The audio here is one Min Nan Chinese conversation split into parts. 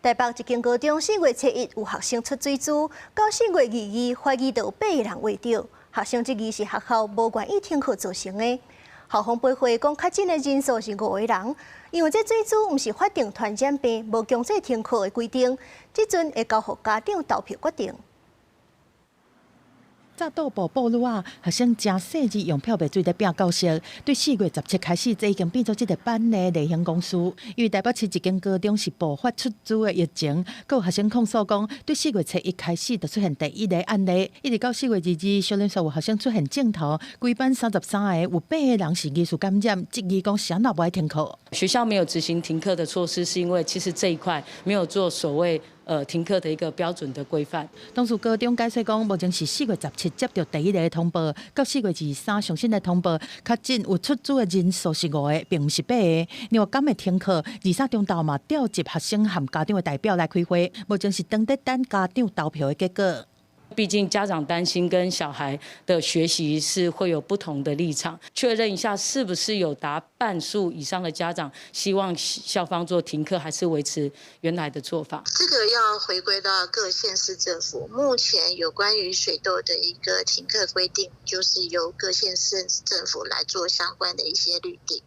台北一間高中4月初一有學生出水珠，到4月22懷疑就有八個人患著。學生質疑是學校無願意停課造成的。校方回覆講，確診的人數是五個人，因為這水珠毋是法定傳染病，無強制停課的規定，這陣會交予家長投票決定。早倒步布魯啊，學生誠細膩用漂白水咧拚教室。對4月17開始，這已經變做這個班的例行公事。因為台北市一間高中是爆發出珠的疫情，閣有學生控訴講，對4月初一開始就出現第一個案例，一直到4月22，小連續有學生出現症頭，規班33個有八個人是疑似感染，質疑講啥人無愛停課。學校沒有執行停課的措施，是因為其實這一塊沒有做所謂停課的一個標準的規範。當時高中解釋講，目前是4月17接到第一個通報，到4月23上新的通報，確診有出珠的人數是五個，並毋是八個。另外，敢會停課，23中晝嘛調集學生和家長的代表來開會，目前是當佇等家長投票的結果。畢竟家長擔心跟小孩的學習是會有不同的立場，確認一下是不是有達半數以上的家長希望校方做停課，還是維持原來的做法？這個要回歸到各縣市政府，目前有關於水痘的一個停課規定，就是由各縣市政府來做相關的一些律定。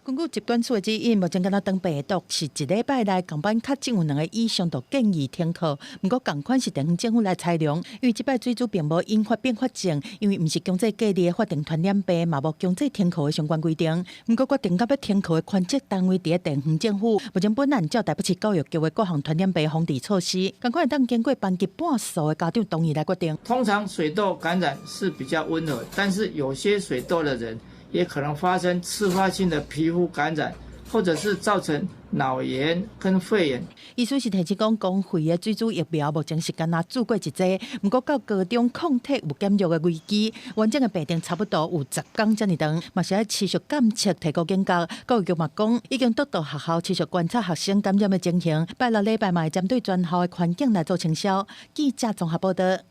根據疾管署的指引，目前敢若腸病毒是一禮拜內仝班確診有兩個以上，就建議停課。毋過仝款是地方政府來裁量，因為這擺水珠並無引發併發症，因為毋是強制隔離的法定傳染病，嘛無強制停課的相關規定。毋過決定欲停課的權責單位佇咧地方政府，目前本案照台北市教育局的各項傳染病防治措施，仝款會當經過班級半數的家長同意來決定。通常水痘感染是比較溫和，但是有些水痘的人也可能發生次發性的皮膚感染，或者是造成腦炎跟肺炎。醫師是提醒講，公費的水珠疫苗目前是干焦注過一劑，毋過到高中抗體有減弱的危機，完整的病程差不多有10天遮爾長，嘛是愛持續監測，提高警覺。教育局嘛講，已經督導學校持續觀察學生感染的情形，拜六禮拜嘛會針對全校的環境來做清消。記者綜合報道。